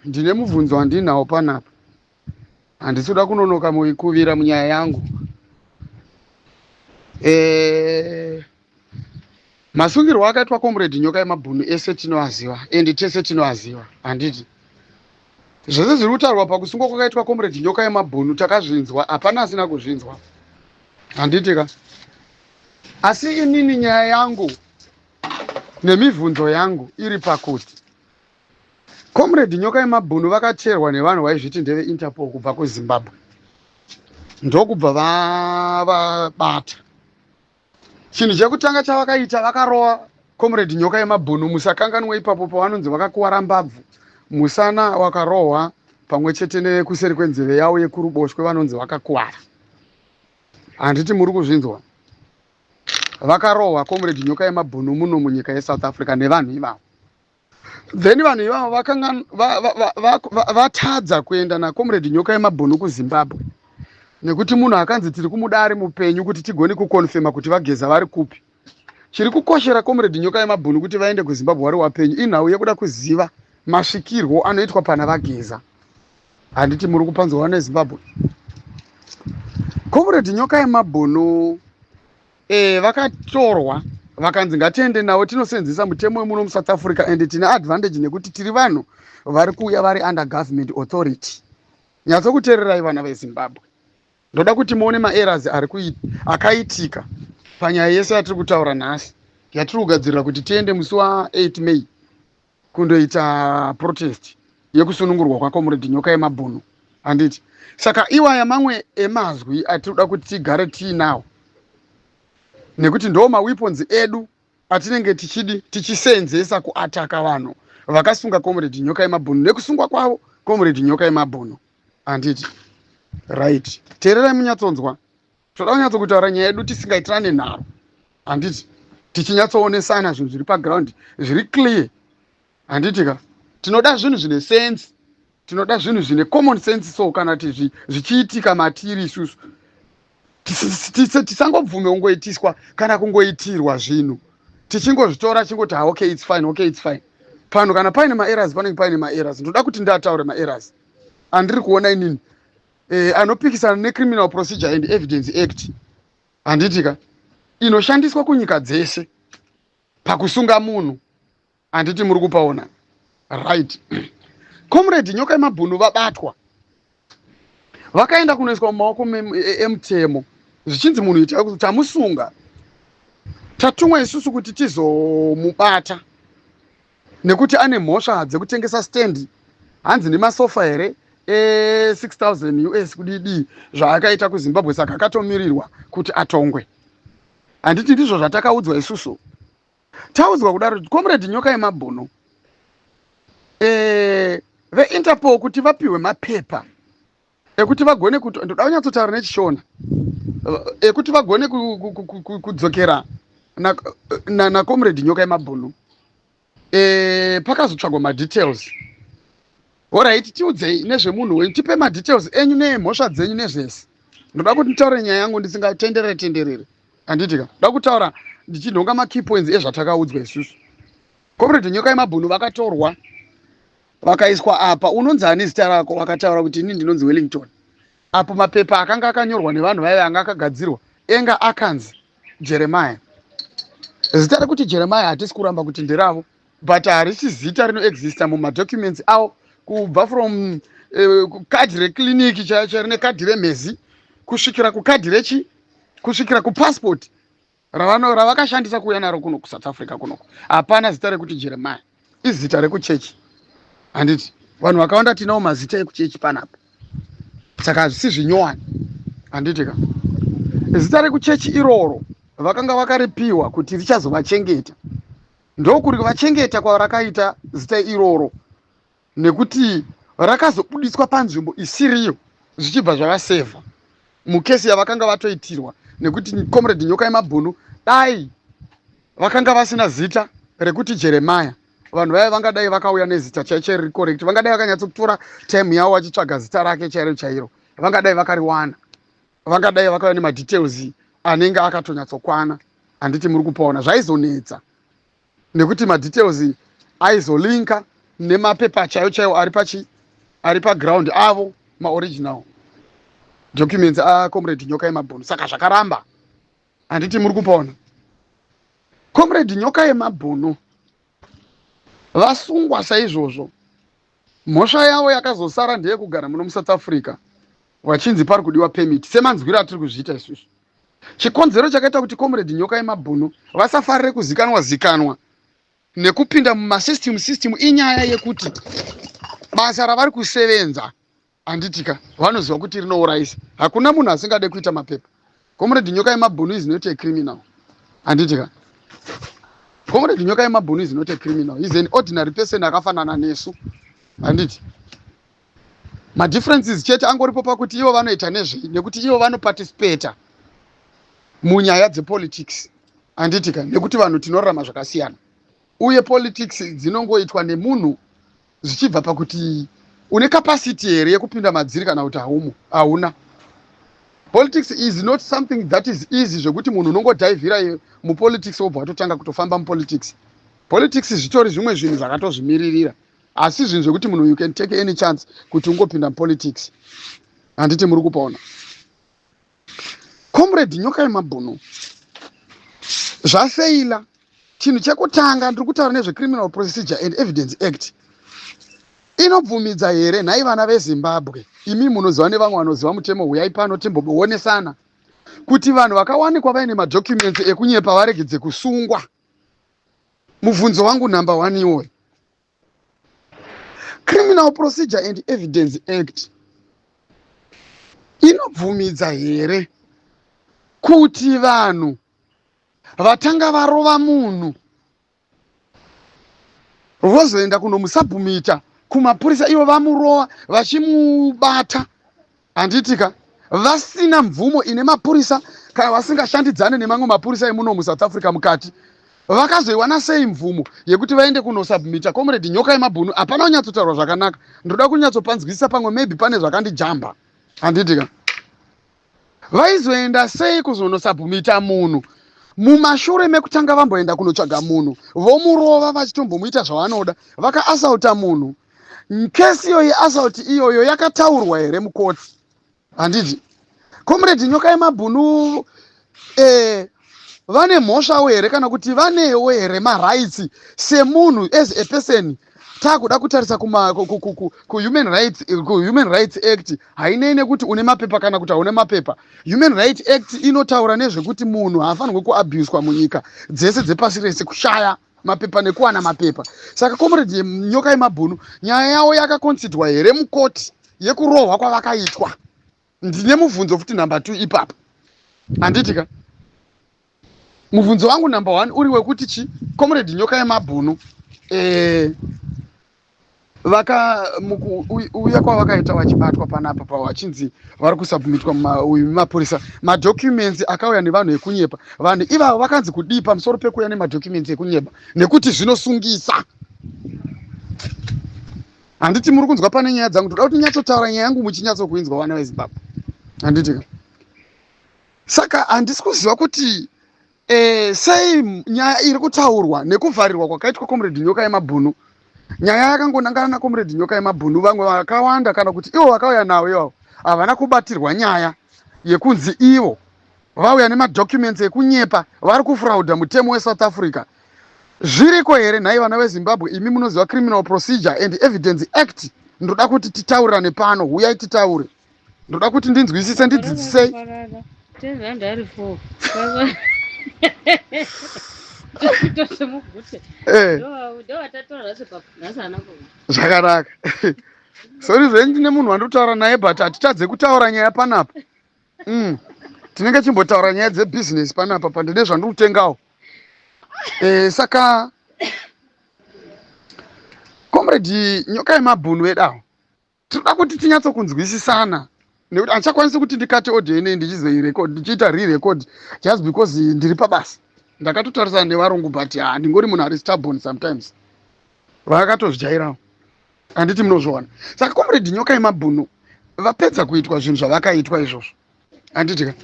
Ndine mubvunzo wandinawo panapa. Handisi kuda kunonoka kuvira munyaya yangu. Masungirwo akaitwa Comrade Nyoka Yemabhunu ese tinoaziva, and tese tinoaziva, handiti? Zvese zviri kutaurwa pakusungwa kwakaitwa Comrade Nyoka Yemabhunu takazvinzwa, hapana asina kuzvinzwa, handiti ka? Asi inini nyaya yangu nemibvunzo yangu iri pakuti Comrade Nyoka Yemabhunu vakateerwa nevanhu vaizviti ndeve Interpol kubva kuZimbabwe, ndokubva vavabata. Chinhu chekutanga chavakaita, vakarova Comrade Nyoka Yemabhunu. Musakanganwe ipapo pavanonzi vakakuwara mbabvu, musana wakarohwa pamwe chete nekuseri kwenzeve yavo yekuruboshwe, vanonzi vakakuwara, handiti muri kuzvinzwa? Vakarohwa Comrade Nyoka Yemabhunu muno munyika yeSouth Africa nevanhu ivavo. Then vanhu ivavo vakanga vatadza kuenda naComrade Nyoka Yemabhunu kuZimbabwe, nekuti munhu akanzi tiri kumuda ari mupenyu kuti tigone kuconfirma kuti vaGeza vari kupi. Chiri kukoshera Comrade Nyoka Yemabhunu kuti vaende kuZimbabwe vari wapenyu inhau yekuda kuziva masvikirwo anoitwa pana vaGeza, handiti muri kupanzwa neZimbabwe? Comrade Nyoka Yemabhunu vakatorwa, vakanzi ngatiende navo tinosenzesa mutemo wemuno muSouth Africa, and tine advantage nekuti tiri vanhu vari kuuya vari under government authority. Nyatsokuteererai, vana veZimbabwe, ndoda kuti muone maerrors ari akaitika panyaya yese yatiri kutaura nhasi, yatiri kugadzirira kuti tiende musi wa8 May kundoita protest yekusunungurwa kwaComrade Nyoka Yemabhunu, handiti? Saka iwaya mamwe emazwi atinoda kuti tigare tiinawo, nekuti ndo maweapons edu atinenge tichidi tichisenzesa kuattacka vanhu vakasunga Comrade Nyoka Yemabhunu nekusungwa kwavo Comrade Nyoka Yemabhunu, handiti? Right, teererai munyatsonzwa. Toda kunyatsokutaura nyaya yedu tisingaitirane nharo, handiti? Tichinyatsoonesana zvinhu zviri paground zviri clear, handiti ka? Tinoda zvinhu zvine sense, tinoda zvinhu zvine common sense. So kana zvichiitika matiri isusu, tisangobvume kungoitiswa kana kungoitirwa zvinhu tichingozvitora chingoti, "Ha, okay, it's fine, okay, it's fine." Pano kana paine maerrors, panenge paine maerrors. Ndoda kuti ndataure maerrors andiri kuona inini anopikisana neCriminal Procedure and Evidence Act, handiti ka, inoshandiswa kunyika dzese pakusunga munhu, handiti muri kupaona? Right, Comrade Nyoka Yemabhunu vabatwa, vakaenda kunoiswa mumaoko emutemo, zvichinzi munhu ita tamusunga, tatumwa isusu kuti tizomubata nekuti ane mhosva dzekutengesa stand, hanzi nemasofa here e6000 US kudidi zvaakaita kuZimbabwe. Saka akatomirirwa kuti atongwe, handiti ndizvo zvatakaudzwa isusu? Taudzwa kudaro, Comrade Nyoka Yemabhunu, veInterpol kuti vapiwe mapepa ekuti vagone kuti, ndoda kunyatsotaura nechiShona, ekuti vagone kudzokera naComrade Nyoka Yemabhunu, pakazotsvagwa madetails. Alright, tiudzei nezvemunhu wenyu, tipe madetails enyu nemhosva dzenyu nezvese. Ndoda kuti nditaure nyaya yangu ndisingatenderere tenderere, handiti ka? Ndoda kutaura ndichinhonga makey points ezvatakaudzwa isusu. Comrade Nyoka Yemabhunu vakatorwa, vakaiswa apa. "Unonzi ani zita rako?" Vakataura kuti, "Ini ndinonzi Wellington." Apo mapepa akanga akanyorwa nevanhu vaive anga akagadzirwa enga akanzi Jeremiah. Zita rekuti Jeremiah hatisi kuramba kuti nderavo, but harisi zita rinoexista mumadocuments avo, kubva from kadhi reclinic chaiyo chaiyo rine kadhi remhezi kusvikira kukadhi rechi kusvikira kupassport ravakashandisa kuuya naro kuno kuSouth Africa kunoko. Hapana zita rekuti Jeremiah, izita rekuchechi, handiti? Vanhu vakawanda tinawo mazita ekuchechi panapa, saka hazvisi zvinyowani, handiti ka? Zita rekuchechi iroro vakanga vakaripiwa kuti richazovachengeta. Ndokuri kuvachengeta kwarakaita zita iroro, nekuti rakazobudiswa panzvimbo isiriyo, zvichibva zvavasevha mukesi yavakanga vatoitirwa. Nekuti Comrade Nyoka Yemabhunu dai vakanga vasina zita rekuti Jeremiah, vanhu vaya vangadai vakauya nezita chaicho riri correct, vangadai vakanyatsokutora time yavo vachitsvaga zita rake chairo chairo, vangadai vakariwana, vangadai vakauya nemadetails anenge akatonyatsokwana, handiti muri kupaona? Zvaizonetsa nekuti madetails aizolinka. nemapepa chaiwo chaiwo ari pachi ari paground avo maoriginal documents acomrade Nyoka Yemabhunu. Saka zvakaramba, handiti muri kupaona? Comrade Nyoka Yemabhunu vasungwa saizvozvo. Mhosva yavo yakazosara ndeyekugara muno muSouth Africa vachinzi pari kudiwa permit, semanzwiro atiri kuzviita isusu. Chikonzero chakaita kuti Comrade Nyoka Yemabhunu vasafarire kuzikanwa zikanwa nekupinda mumasystem system inyaya yekuti basa ravari kusevenza, handitika, vanoziva kuti rinourayisa. Hakuna munhu asingade kuita mapepa. Comrade Nyoka Yemabhunu is not a criminal, handitika? Comrade Nyoka Yemabhunu is not a criminal, is an ordinary person akafanana nesu, handiti? Madifferences chete angoripo pakuti ivo vanoita nezvei, nekuti ivo vanoparticipata munyaya dzepolitics, handitika? Nekuti vanhu tinorarama zvakasiyana, uye politics dzinongoitwa nemunhu zvichibva pakuti une capacity here yekupinda madziri kana kuti haumo, hauna. Politics is not something that is easy zvekuti munhu unongodhaivhira mupolitics wobva watotanga kutofamba mupolitics. Politics zvitori zvimwe zvinhu zvakatozvimiririra, asi zvinhu zvekuti munhu you can take any chance kuti ungopinda mupolitics, handiti muri kupaona? Comrade Nyoka Yemabhunu zvafeila. Chinhu chekutanga, ndiri kutaura nezveCriminal Procedure and Evidence Act. Inobvumidza here, nhai vana veZimbabwe, imi munoziva nevamwe vanoziva mutemo, huyai pano timboonesana, kuti vanhu vakawanikwa vaine madocuments ekunyepa varegedze kusungwa? Mubvunzo wangu number one iwoyo. Criminal Procedure and Evidence Act inobvumidza here kuti vanhu vatanga varova munhu vozoenda kunomusubmita kumapurisa, ivo vamurova vachimubata, handitika, vasina mvumo ine mapurisa kana vasingashandidzane nemamwe mapurisa emuno muSouth Africa mukati? Vakazoiwana sei mvumo yekuti vaende kunosubmita Comrade Nyoka Yemabhunu? Hapana kunyatsotaurwa zvakanaka. Ndoda kunyatsopanzwisisa, pamwe maybe pane zvakandijamba, handitika? Vaizoenda sei kuzonosubmita munhu mumashure mekutanga vamboenda kunotsvaga munhu, vomurova, vachitombomuita zvavanoda, vakaassaulta munhu? Kesi iyo yeassault iyoyo yakataurwa here mukoti, handiti? Comrade Nyoka Yemabhunu vane mhosvawo here, kana kuti vanewo here marights semunhu, as a person? Taakuda kutarisa kuhuman rights act, hainei nekuti une mapepa kana kuti haune mapepa. Human Rights Act inotaura nezvekuti munhu haafanirwi kuabhuswa munyika dzese dzepasi rese, kushaya mapepa nekuwana mapepa. Saka Comrade Nyoka Yemabhunu, nyaya yavo yakaconsiderwa here mukoti yekurohwa kwavakaitwa? Ndine mubvunzo futi number 2 ipapo, handiti ka? Mubvunzo wangu number 1 uri wekuti chi Comrade Nyoka Yemabhunu vaka uya kwavakaita vachibatwa panapa pavachinzi vari kusubmitwa mapurisa, madocuments akauya nevanhu ekunyepa, vanhu ivavo vakanzi kudii pamusoro pekuuya nemadocuments ekunyepa, nekuti zvinosungisa, handiti muri kunzwa pane nyaya dzangu? Toda kuti nyatsotaura nyaya yangu muchinyatsokuinzwa, vana veZimbabwe, handiti ka? Saka handisi kuziva kuti sei nyaya iri kutaurwa nekuvharirwa kwakaitwa Comrade Nyoka Yemabhunu, nyaya yakangonangana naComrade Nyoka Yemabhunu. Vamwe vakawanda, kana kuti ivo vakauya navo ivavo, havana kubatirwa nyaya yekunzi ivo vauya nemadocuments ekunyepa, vari kufrauda mutemo weSouth Africa. Zviriko here, nhai vana veZimbabwe, imi munoziva Criminal Procedure and Evidence Act? Ndoda kuti titaurirane pano, huyai titaure. Ndoda kuti ndinzwisise, ndidzidzisei. 10 rand ari 4 totomugute. Ndowatatora nhasi haana kuuya. Zvakanaka, sorry zvenyu, ndine munhu wandotaura naye, but hatitadze kutaura nyaya panapa. Tinenge chimbotaura nyaya dzebhizinesi panapa, pandine zvandiri kutengawo. Saka Comrade Nyoka Yemabhunu edawo, tinoda kuti tinyatsokunzwisisana, nekuti handichakwanisi kuti ndikate audio inei ndichizoirecord, ndichiita re-record just because ndiri pabasa, ndakatotarisana nevarungu, but handingori munhu ari stubborn sometimes, vakatozvijairawo, handiti munozviona? Saka Comrade Nyoka Yemabhunu vapedza kuitwa zvinhu zvavakaitwa izvozvo, handiti ka?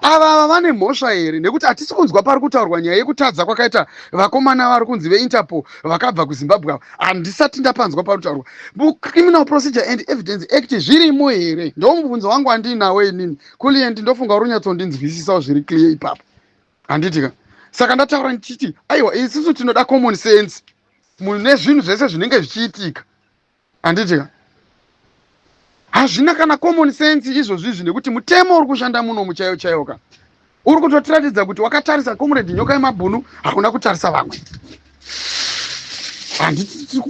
Ava ava vane mhosva here? Nekuti hatisi kunzwa pari kutaurwa nyaya yekutadza kwakaita vakomana vari kunzi veInterpol vakabva kuZimbabwe ava. Handisati ndapanzwa pari kutaurwa. Criminal Procedure and Evidence Act zvirimo here? Ndomubvunzo wangu wandinawo inini. Kulient ndofunga uri kunyatsondinzwisisawo zviri clear ipapo. Handiti ka? Saka ndataura ndichiti aiwa isusu tinoda common sense mune zvinhu zvese zvinenge zvichiitika. Handiti ka? Hazvina kana common sense izvozvi izvi nekuti mutemo uri kushanda munomu chaiyo chaiyo ka. Uri kutotiratidza kuti wakatarisa Comrade Nyoka yemabhunu hauna kutarisa vamwe. Handiti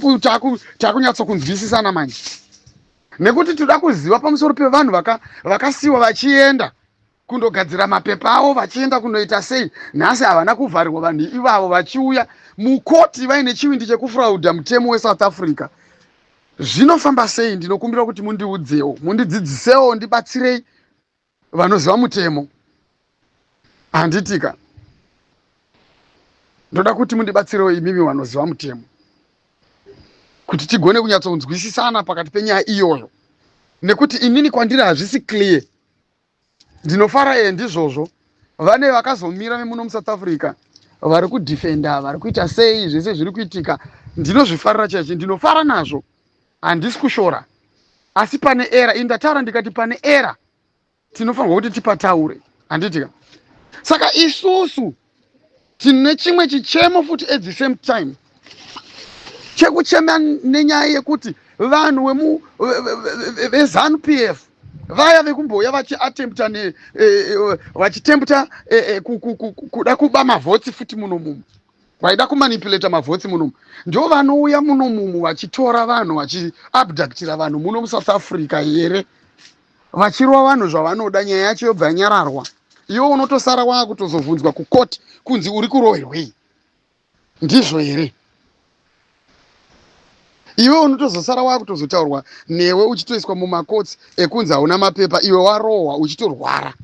takunyatsokunzwisisana manje. Nekuti toda kuziva pamusoro pevanhu vakasiwa vachienda kundogadzira mapepa avo vachienda kunoita sei nhasi havana kuvharirwa vanhu ivavo vachiuya mukoti vaine chivindi chekufraudha mutemo wesouth africa zvinofamba sei ndinokumbira kuti mundiudzewo mundidzidzisewo ndibatsirei vanoziva mutemo handitika ndoda kuti mundibatsirewo imimi vanoziva mutemo kuti tigone kunyatsonzwisisana pakati penyaya iyoyo nekuti inini kwandiri hazvisi clear Ndinofara ee ndizvozvo. Vane vakazomira vemuno muSouth Africa vari kudefenda vari kuita sei zvese zviri kuitika ndinozvifarira chaizvo ndinofara nazvo handisi kushora asi pane era ini ndataura ndikati pane era tinofanirwa kuti tipataure handitika saka isusu tine chimwe chichemo futi at the same time chekuchema nenyaya yekuti vanhu vezanu p f vaya vekumbouya vachiatempta e, e, vachitempta e, kuda kuba mavhotsi futi muno mumu vaida kumanipulata mavhotsi munomu ndo vanouya muno mumu vachitora vanhu vachiabductira vanhu muno musouth africa here vachirova vanhu zvavanoda nyaya yacho yobva yanyararwa iwe unotosara waakutozobvunzwa kukoti kunzi uri kurohwerwei ndizvo here iwe unotozosara wakutozotaurwa newe uchitoiswa mumakotsi ekunzi hauna mapepa iwe warohwa uchitorwara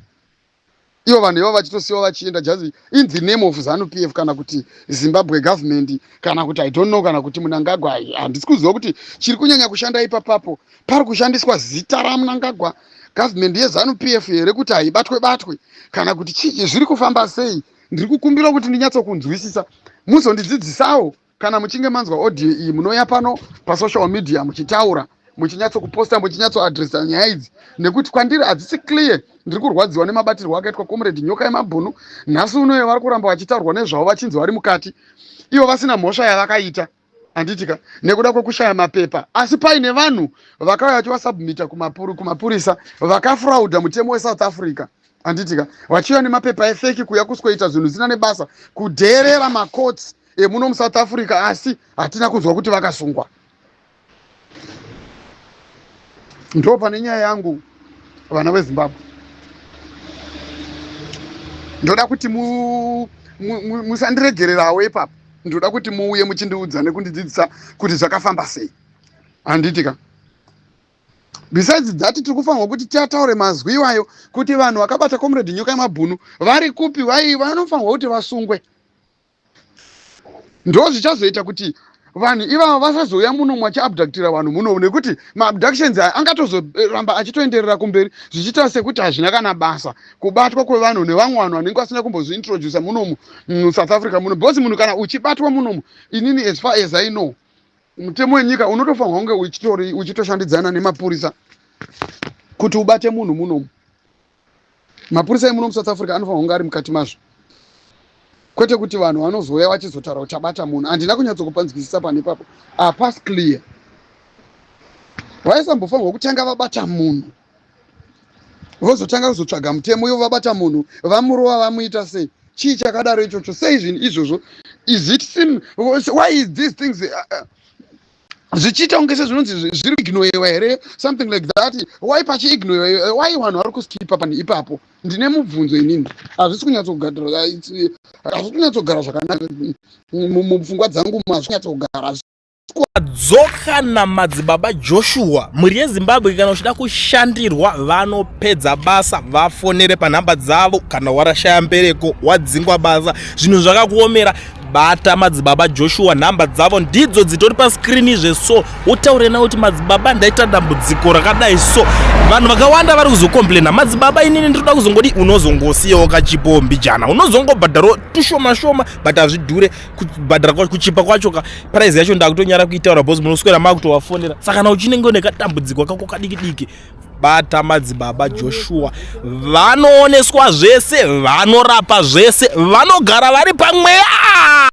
ivo vanhu ivavo vachitosiwa vachienda just in the name of zanu p f kana kuti zimbabwe government kana kuti i don't know kana kuti munangagwa handisi kuziva kuti chiri kunyanya kushanda ipapapo pari kushandiswa zita ramunangagwa government yezanu p f here kuti haibatwe batwe kana kuti chii zviri kufamba sei ndiri kukumbira kuti ndinyatsokunzwisisa muzondidzidzisawo Kana muchinge manzwa audio iyi munouya pano pasocial media muchitaura muchinyatsokuposta muchinyatsoadresa nyaya idzi nekuti kwandiri hadzisi clear ndiri kurwadziwa nemabatirwo akaitwa comrade nyoka yemabhunu nhasi unoyo vari kuramba vachitaurwa nezvavo vachinzi vari mukati ivo vasina mhosva yavakaita handitika nekuda kwekushaya mapepa asi paine vanhu vakauya vachivasubmita kumapurisa vakafrauda mutemo wesouth africa handitika vachiuya nemapepa efeki kuya kuswoita zvinhu zvisina nebasa kudheerera macourts emuno musouth africa asi hatina kunzwa kuti vakasungwa ndo pane nyaya yangu vana vezimbabwe ndoda kuti musandiregererawo ipapo ndoda kuti muuye muchindiudza nekundidzidzisa kuti zvakafamba sei handiti ka besides that tiri kufanirwa kuti tiataure mazwi iwayo kuti vanhu vakabata comrade nyoka yemabhunu vari kupi vai vanofanirwa kuti vasungwe ndozvichazoita kuti vanhu ivava vasazouya muno vachiabductira vanhu muno nekuti maabductions aya angatozoramba achitoenderera kumberi zvichiita sekuti hazvina kana basa kubatwa kwevanhu nevamwe vanhu vanenge vasina kumbozviintrodusa munomu musouth africa muno because munhu kana uchibatwa munomu inini as far as i know mutemo wenyika unotofanirwa kunge uchitoshandidzana nemapurisa kuti ubate munhu munomu mapurisa emuno musouth africa anofanirwa kunge ari mukati mazvo kwete kuti vanhu vanozouya vachizotaura kuti tabata munhu handina kunyatsokupanzwisisa pane ipapo hapasi clear vaisambofanirwa kutanga vabata munhu vozotanga kuzotsvaga mutemo ivo vabata munhu vamurova vamuita sei chii chakadaro ichocho sei zvinhu izvozvo is it sim why is these things zvichiita kunge sezvinonzi zviri kuignoewa here something like that why pachiignoewa why vanhu vari kuskipa panhu ipapo ndine mubvunzo inini hazvisi kunyatsogara hazvisi kunyatsogara zvakanaka mupfungwa dzangu hazvisi kunyatsogara Dzoka namadzibaba Joshua. Mhuri yeZimbabwe kana uchida kushandirwa vanopedza basa vafonere panhamba dzavo kana warashaya mbereko wadzingwa basa zvinhu zvakakuomera Bata madzibaba Joshua, nhamba dzavo ndidzo dzitori pascreen izve, so wotaure nawo kuti madzibaba, ndaita dambudziko rakadai. So vanhu vakawanda vari kuzokomplaina, madzibaba, inini ndinoda kuzongodi. Unozongosiyawo kachipo mbijana, unozongobhadharo tushoma shoma, but hazvidhure kubhadhara kuchipa kwacho ka. Price yacho ndakutonyara kuitaura because munoswera makutovafonera. Saka kana uchinenge une kadambudziko kako kadiki diki, bata madzibaba Joshua. Vanooneswa zvese, vanorapa zvese, vanogara vari pamweya.